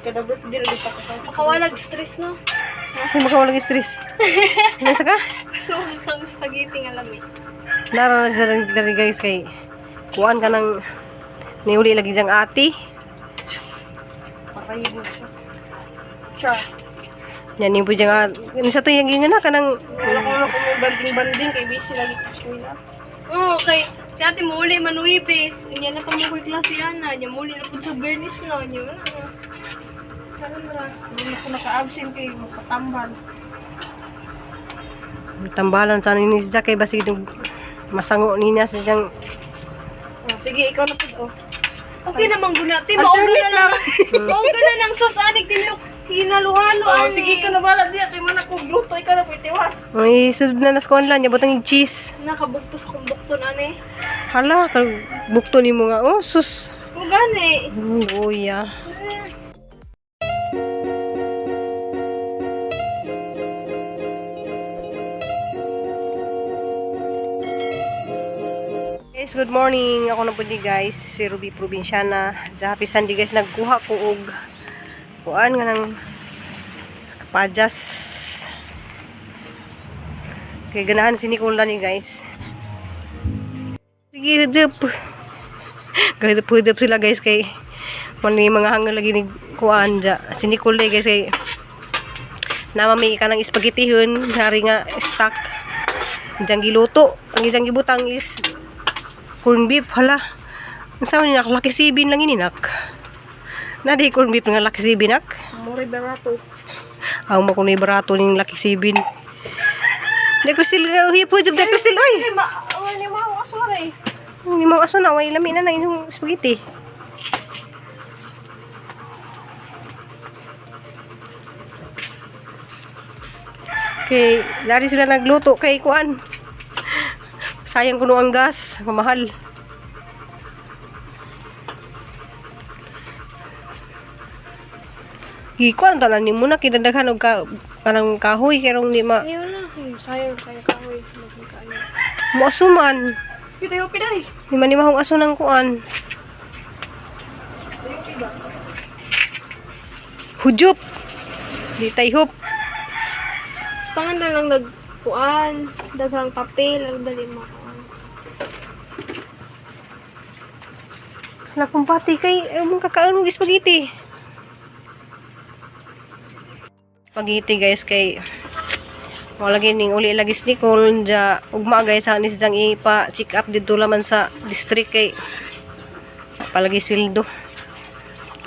Kada birthday ra pa ka. Makawalag stress, no? Kasi makawalang stress. Nasa ka? Gusto ko kang spaghetti nga lami. Nara na sila diri, guys, kay kuan ka ng niuli lagi diyang ati. Patay mo siya. Siya. Yan yung po diyang ati. Sa to yung gingan na kanang Wala ko na kung may banding-banding kay busy lagi ko sa eskwela. Oo, kay si ate muli man Webes. Unya na pa mo ko'y klase ana. Nya muli na pud sa Bernice no. Nya wala na. Karon ra. Hindi na ko naka-absent kay magpatambal. Tambalan sa ni siya kay basig yung masango niya sa diyang Oh, sige, ikaw na pud oh. Okay namang guna te, mao Alternate na lang. Mao na ng sauce anig dili hinaluhalo Oh, ani. sige ka na bala diya kay man ako gluto ikaw na pud tiwas. May sud na nas kuan lang, butang yung cheese. Nakabuktos akong bukton ani. Hala, bukto ni mo nga. Oh, sus. Mo gani. Oh, yeah. Guys, good morning. Ako na po di guys, si Ruby Provinciana. Diya, happy Sunday guys, nagkuha ko og kuan nga ng kapajas. Kay ganahan si Nicole ni guys. Sige, hudup. Guys, hudup sila guys kay man may mga hanggang lagi ni kuan dya. Si Nicole guys kay nama may kanang espagetihon, hari nga stock. Diyang giluto. Ang isang gibutang is corn beef, hala. Ang sawa ni nak, laki sibin lang ini nak. Na di corn beef nga laki sibin nak. More barato. Ang mo kuno barato ning laki sibin. Da Crystal, hip hip da Crystal oy. Ay, ma, oh, ni mo aso ra eh. Hindi mo aso na, way lami na na inyong spaghetti. Okay, lari sila nagluto kay kuan. Sayang kuno ang gas, mamahal. Gikuan tanan nimo na kinadaghan og ka, kanang kahoy kerong di ma Ayaw na. Ay, sayang kayo kahoy. Magkaayo. moasuman. Pitayo piday. Di man ni mahong aso ng kuan. Hujup. Di tay hup. Tangan na lang nagkuan, daghang papel, ang dali mo kuan. Hala kong pati kay ano mong kakaon mong spaghetti. Spaghetti guys kay wala gining uli lagi si Nicole ja ugma guys sa anis dang ipa check up didto laman sa district kay palagi sweldo.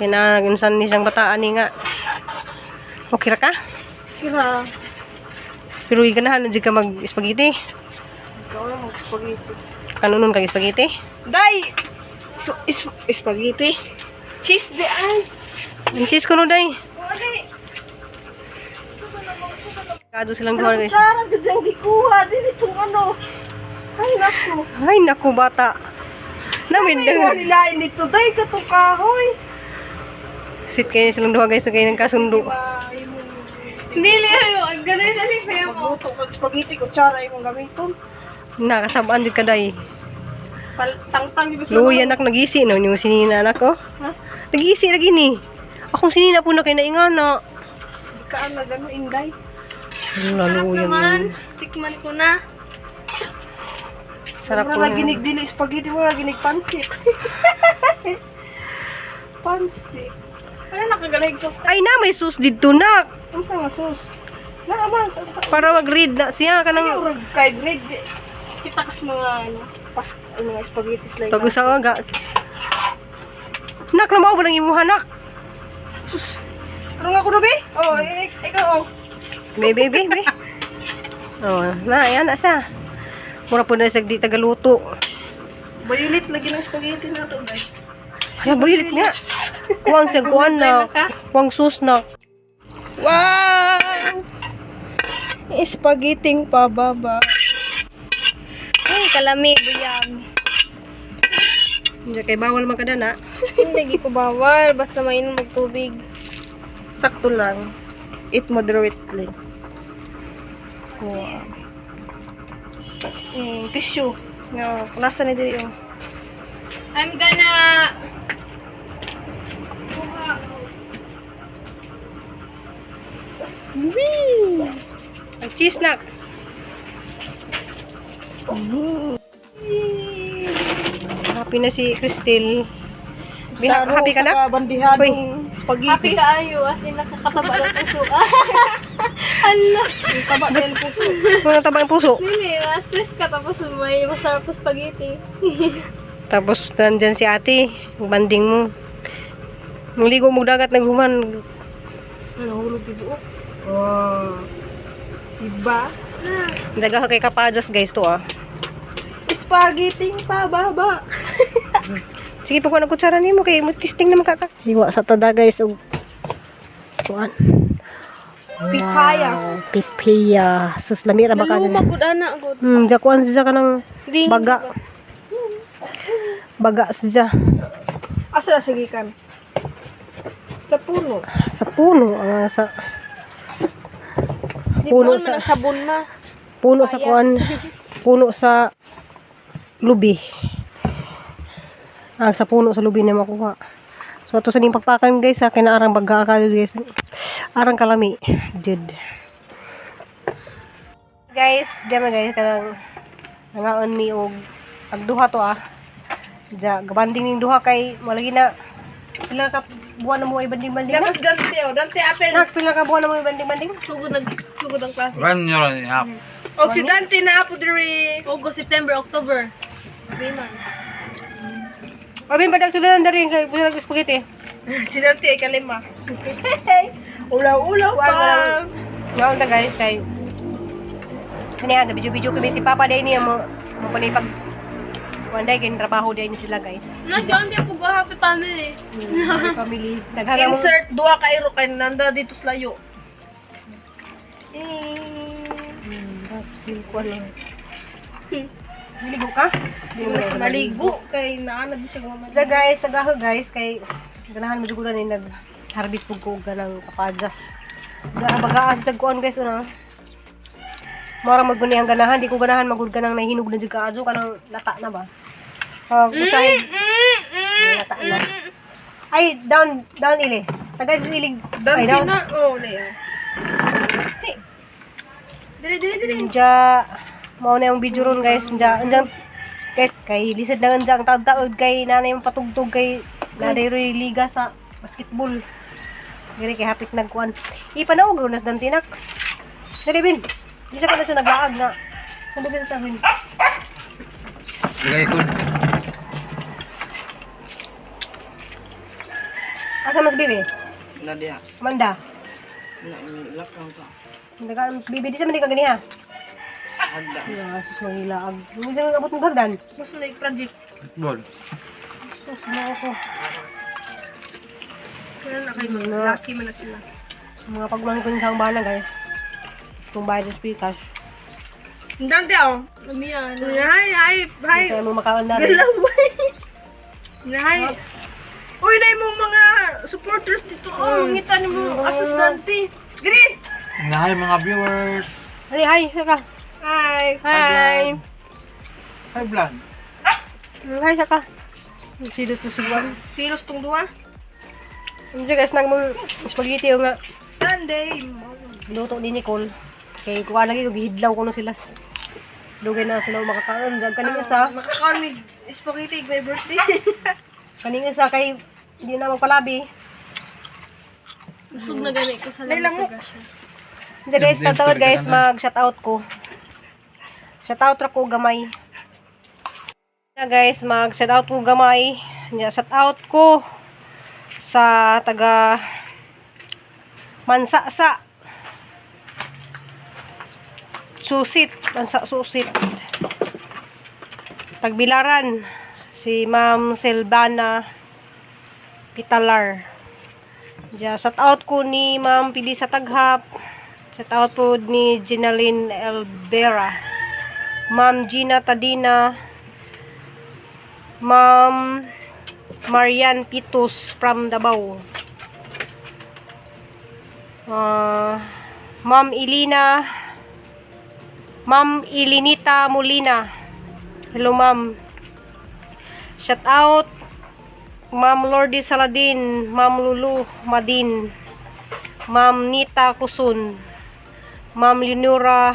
Kay na unsan ni siyang bataan ni nga. Okay ra ka? Kira. Pero ganahan na jud ka mag spaghetti. Ikaw na mag spaghetti. Kanunon kag spaghetti? Day! So, is, spaghetti. Cheese di ay. Ang cheese kuno day. Wala. Kado silang duha guys. Kutsara jud ang gikuha din itong ano. Ay nako. Ay naku bata. Namin Ay nga nilain dito day katong kahoy. Sit kayo silang duha guys kayo ng kasundo. Dili ayo, ang ganun sa ni Femo. Magluto kag spaghetti kutsara imong gamiton. Nakasabaan jud ka day. Tangtang gyud sa Luya anak nagisi no yung sinina anak ko. Ha? Nagisi lagi ni. Akong sinina po na kay naingana. Kaan na gano inday. Wala Sarap luya naman. ni. Tikman ko na. Sarap Mura po. na ginig dili spaghetti mo na ginig pansit. Pansit. Wala nakagalahig sauce. Ay na may sus didto na. Unsa nga sus? Naa man sa Para mag-read na siya Ay, kanang urag kay grade. Kita kas mga ano, pas ay, mga spaghetti slice. pag usa ga. Nak na mao ba nang imuha nak? Sus. Karon nga kuno be? Oh, ikaw oh. Be be be be. Oh, na yan na siya. Mura po na siya di tagaluto. Violet lagi ng spaghetti na to, guys. Ay, buhilit nga. Kuwang siya, kuwan na. Kuwang sus na. Wow! Spaghetti pababa. Ay, kalami, buyag. Hindi kay bawal man kada na. Hindi ko bawal, basta mainom og tubig. Sakto lang. Eat moderately. Wow. Tissue. No, nasa ni diri oh. I'm gonna kuha. Wee! Ang cheese na. Happy na si Cristel. Happy ka na? Bandihadong Uy. spaghetti. Happy kaayo, as in nakakataba ng puso. Hala. Taba din puso. Mga taba ang puso. Dili, ma-stress ka tapos may masarap na spaghetti. Tapos nandyan si ate, ang banding mo. Nung mo dagat naghuman. Nahulog dito. Oh. Diba? Daga kay kapajas guys to ah. Spaghetti pababa. Sige pagkuha ng kutsara nimo kay mo testing naman kaka. Hiwa sa tada guys og kuan. Pipaya. Wow, pipiya. Sus lamira baka Naluma gud ana gud. Jakuan siya kanang Di- baga. Baga siya Asa na siya gikan? Sa puno. sa puno ang sa Di Puno puno sa- sa sabon ma. puno sa kuan. Puno sa lubi. Ang sa puno sa lubi na makuha. So ato sa ning pagpakan guys sa kinaarang baga ka guys. Arang kalami. Jud. Guys, di man guys kanang nangaon mi og pagduha to ah. Ja, gabanding ning duha kay malagi na pila ka buwan na mo ay banding-banding na. Tapos Dante, oh. Dante apel. Nak, pila ka buwan na mo ay banding-banding? Sugod nag sugod ang klase. 1 year and a half. Og si Dante na apo diri. August, September, October. 3 months. Abin pa sila dari sa sa spaghetti. Si Dante ay kalima. Ulaw-ulaw pa. Ngaon ta guys kay kaniya video-video kami si Papa day niya mo mo panipag Wanday kay trabaho day ni sila guys. Na John di po go happy family. Family daghan mo. Insert duha ka iro kay nanda dito sa layo. Ko ano. Maligo ka? Di mo na Maligo kay naa na siya gumamali. Sa guys, sa gaho guys kay ganahan mo jud ni nag harvest pug ko og ganang kapajas. Sa bagaas sa kuan guys una. Mora maguni ang ganahan, di ko ganahan magud ganang nahinog na jud kaayo kanang lata na ba. So, usahin lata na. Ay, down down ili. Tagay sa ilig. Ay, Dante down. na. Oh, le. Dili dili dili. Nja, mao na yung video ron guys. Nja, nja, guys, kay lisod na nja ang taod-taod kay nanay mong patugtog kay nanay ro'y liga sa basketball. Diri kay hapit nagkuan. Ipanaog nas dantinak. Dali bin. Di sa pala sa naglaag nga. Sabi ka sa bin. Lagay ko. Asa mas bibi? Nadia, Amanda. na ilakang ka. Hindi ka mas bibi di sa man di ka ganiha. Hagda. Ya, sus mangilaag. Hindi sa abot mong hagdan. Mas like project. Football. Sus mo ako. Kaya na kay mga lucky man na sila. Mga pagmangkon sa bana guys. Kung bayad sa cash. Dante oh. Lumiyan. Hi hi hi. Kaya mo makaon na rin. Galaway. Hi. Uy, na mong mga supporters dito. Oh, ngita ni mo asus Dante. Dili. Hi mga viewers. Ay, hi, saka. Hi. Hi. Hi vlog. Hi, saka. Silot ko si Juan. Silos tong duha. Ano siya guys, nang mong spaghetti yung nga Sunday. luto ni Nicole. Kay kuha lagi, gihidlaw ko na sila. Dugay na sila makakaon. Diyan kaning isa, Makakaon ni spaghetti my birthday. kaning isa kay hindi na magpalabi. Busog na gani ko sa May lamis sa lamok. grasya. Diyan guys, Yung tatawad guys, story ka na. mag shout out ko. Shout out ra ko gamay. Diyan guys, mag shout out ko gamay. Diyan, shout out ko sa taga Mansasa. Susit, Mansa Susit. Tagbilaran si Ma'am Silvana Pitalar. Diyan, shout out ko ni Ma'am Pilisa Taghap. Shout out po ni Ginaline Elvera. Ma'am Gina Tadina. Ma'am Marian Pitus from Davao. Ah, Ma'am Ilina. Ma'am Ilinita Molina. Hello, ma'am. Shout out Ma'am Lordy Saladin, Ma'am Lulu Madin, Ma'am Nita Kusun. Ma'am Leonora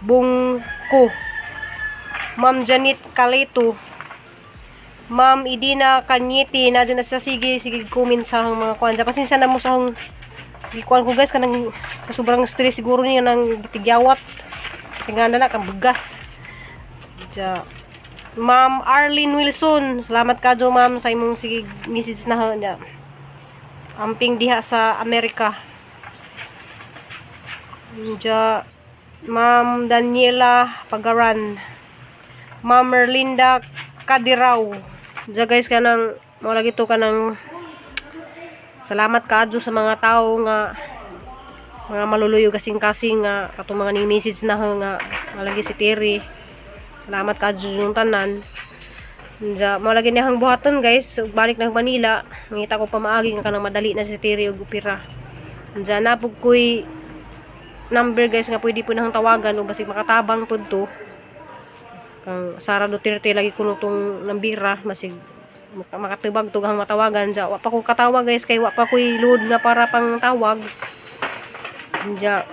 Bungko, Ma'am Janet Caleto, Ma'am Idina Kanyete, na dyan na siya, sige, sige, comment sa akong mga kuan. Pasensya na mo sa akong gikuan ko guys, kanang sa sobrang stress siguro niya nang gitigyawat. Kasi nga na kang bugas. Diya. Ma'am Arlene Wilson, salamat ka jo ma'am sa imong sige message na ha. Diya. Amping diha sa Amerika. Diya. Ma'am Daniela Pagaran. Ma'am Merlinda Kadiraw. Diya guys, kanang mo lagi to kanang salamat kaadyo sa mga tao nga mga maluluyo kasing-kasing nga katong mga ni-message na ho nga malagi si Terry. Salamat kaadyo yung tanan. Diya, mo lagi niya hang buhaton guys. So, balik ng Manila, ngita ko pa maagi nga kanang madali na si Terry og opera. Diya napug ko'y number guys nga pwede po nang tawagan o basig makatabang pud to. Kang Sara Duterte lagi kuno tong nambira masig makatubag to ang matawagan ja wa pa ko katawag guys kay wa pa ko'y load nga para pang tawag ja.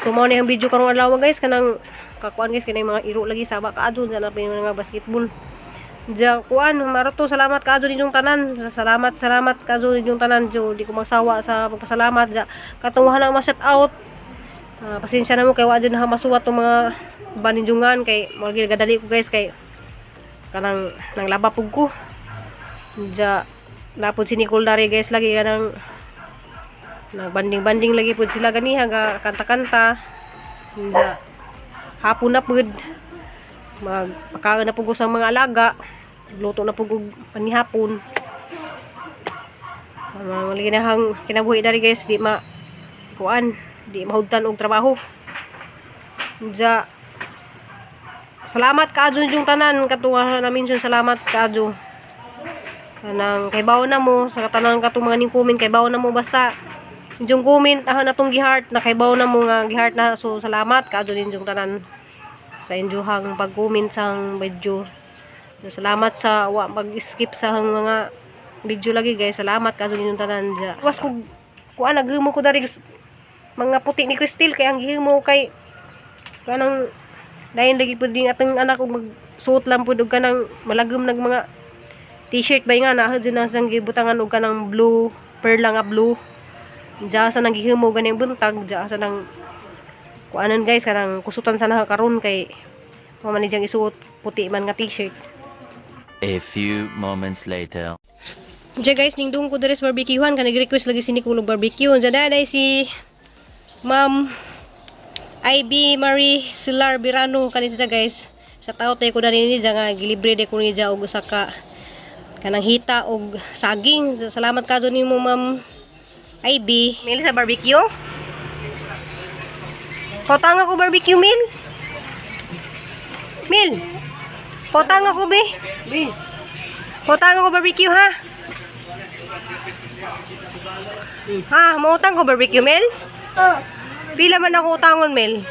So mao ni ang video karong adlaw guys, kanang kakuan guys, kanang mga iro lagi saba kaadto dyan na pa yung mga basketball ja kuan maroto. Salamat kaadto ninyong tanan, salamat, salamat kaadto ninyong tanan jo, di ko magsawa sa pagpasalamat ja. Katong wala ma shout out. Ah, pasensya na mo kay wa jud na masuwat tong mga baninjungan kay mo lagi gadali ko guys kay kanang nang laba pug ko. Ja lapod si Nicole dari guys, lagi kanang nagbanding-banding lagi pud sila ganiha ga kanta-kanta. Ja hapon na pud, magpakaon na pud ko sa mga alaga, luto na pud og panihapon. Mga lagi na hang kinabuhi dari guys, di ma kuan, di mahugtan og trabaho. Ja salamat kaadyo yung tanan katuwa na mention, salamat kaadyo. Kanang kay bawo na mo sa tanan katong mga ning comment, kay bawo na mo basta yung comment ah na tong giheart na kay bawo na mo nga giheart na, so salamat kaadyo ninyong tanan sa inyohang pag-comment sa video. Salamat sa wa mag-skip sa mga video lagi guys. Salamat kaadyo ninyong tanan ja. Was ko kuan naghimo ko dari mga puti ni Cristel kay ang gihimo kay kanang dayon lagi pud ding atong anak og magsuot lang pud og kanang malagom nag mga t-shirt ba nga na dyan na sang gibutangan og kanang blue perla nga blue. Diya sa nang gihimo ganing buntag diya sa nang kuanan guys, kanang kusutan sa na karon kay mo man ni diyang isuot puti man nga t-shirt. A few moments later. Diya guys, ningdung ko diri sa barbecuehan kanang request lagi si Nicole og barbecue. Diya daday si Ma'am IB Marie Silar Birano kani siya guys. Sa tao tayo ko dani ni diya nga gilibre de ko ni diya og usa ka kanang hita og saging. Salamat ka nimo Ma'am IB. Mil sa barbecue? Potang ako barbecue, Mil. Mil. Potang ako be. Bi. Potang ako barbecue ha. Ha, mautang ko barbecue, Mel? Pila man ako utangon, Mel?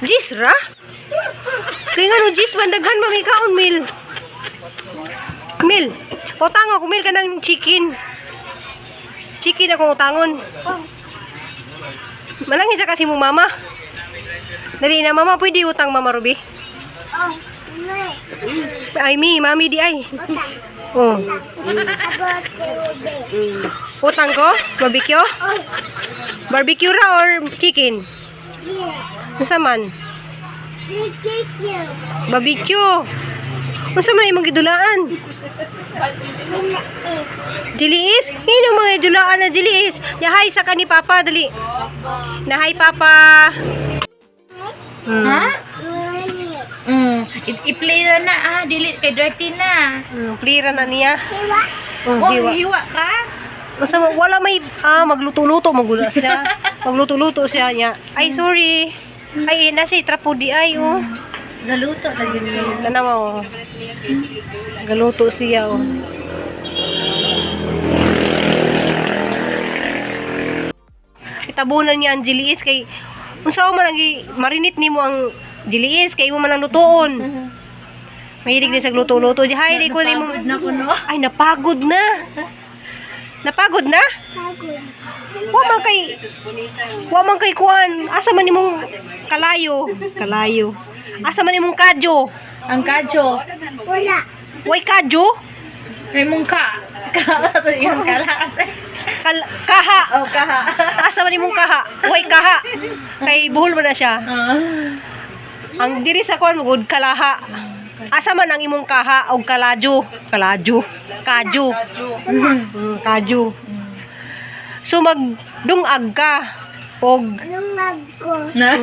Jis ra? Kaya nga no, jis man, daghan man may kaon, Mel. Mel, utang ako, Mel, kanang chicken. Chicken akong utangon. Malangin siya kasi mo, mama. Dali na, mama, pwede utang, Mama Ruby? Ay, mi, mami di ay. Oh. Utang ko? Barbecue? Barbecue ra or chicken? Unsa man? Barbecue. Unsa man imong gidulaan? Diliis? Ngino mga gidulaan na diliis? Yahay sa kani papa dali. Nahay papa. Ha? I-play na na ah, dili kay dirty na. Plira na niya. Oh, Oh, hiwa. hiwa ka? Unsa mo wala may ah magluto-luto magula siya. Magluto-luto siya niya. Ay sorry. Ay na siya trapo di ay oh. Naluto lagi niya. Tanawa oh. Galuto siya oh. Itabunan niya ang jiliis kay unsa man ang marinate nimo ang jiliis kay imo man ang lutuon. Mahilig din sa luto-luto. Hay, di ko nimo. Na ko no. Ay, napagod na. Napagod na? Wa man kay kuan. Asa man imong kalayo? Kalayo. Asa man imong kadyo? Ang kadyo. Way kadyo? May mong ka. Ka sa to yung kala. Kaha. Oh, kaha. Asa man imong kaha? Way kaha. Kay buhol man na siya. Ang diri sa kuan magud kalaha. Asa man ang imong kaha og kaladyo? Kaladyo. Kadyo. Kadyo. So magdungag ka og Na.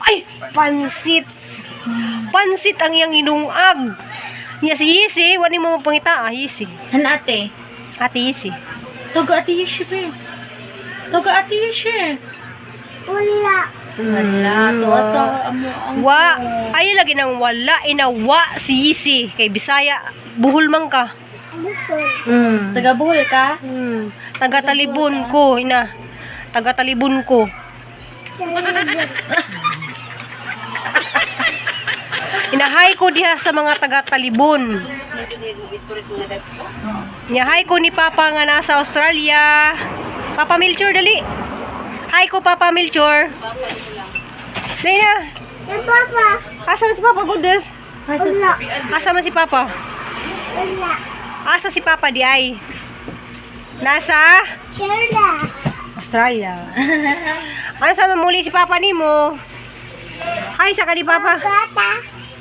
Ay, pansit. Pansit ang iyang inungag. Niya si Yisi, wala mo pangita ah, Yisi. Han ate. Ate Yisi. Taga ate Yishi be. Taga ate Yishi. Wala. Wala. Tuwa sa amo ang Wa, ay lagi nang wala inawa si Yisi kay Bisaya buhol man ka. Taga Bohol ka? Taga Talibon ko, ina. Taga Talibon ko. Inahay ko diha sa mga taga Talibon. Inahay ko ni Papa nga nasa Australia. Papa Melchor, dali. Hi ko, Papa Melchor. Dali na. Papa. Asa man si Papa, goodness? Asa man si Papa? Asa si Papa di ay? Nasa? Australia. Ano sa muli si Papa nimo? Hi sa kani Papa.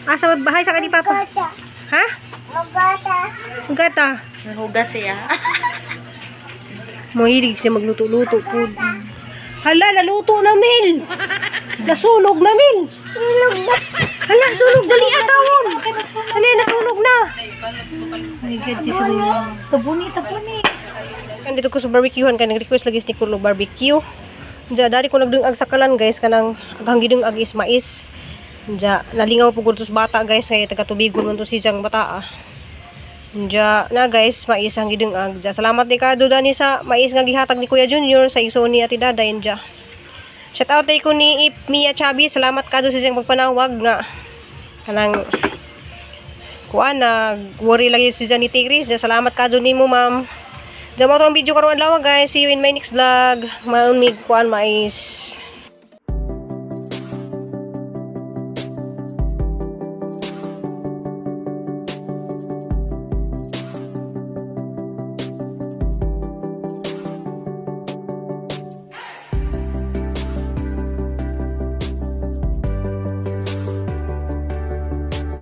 Asa ba hi sa kani Papa? Ha? Gata. Nahugas siya. Mahilig siya magluto-luto po. Hala, naluto na, Mel. Nasunog na, Mel. Hala, sunog. Dali, atawon. Hala, nasunog na. My God, di siya Tabuni, tabuni. Andito ko sa barbecuehan kay nag-request lagi si Nicolo barbecue. Diya dari ko nagdungag sa kalan guys kanang aghang gidungag is mais. Diya nalingaw po gud to sa bata guys kay taga tubigon man to si siyang bata. Ah. Diya na guys mais ang gidungag. Diya salamat ni kado dani sa mais nga gihatag ni Kuya Junior sa igsoon ni Ate Daday diya. Shout out ko ni Ip Mia Chabi, salamat kado sa siyang pagpanawag nga kanang kuan nag worry lagi si Johnny Tigris. Diya salamat kado nimo ma'am. Diyan mo itong video karon adlaw guys. See you in my next vlog. Maun mig kuan mais.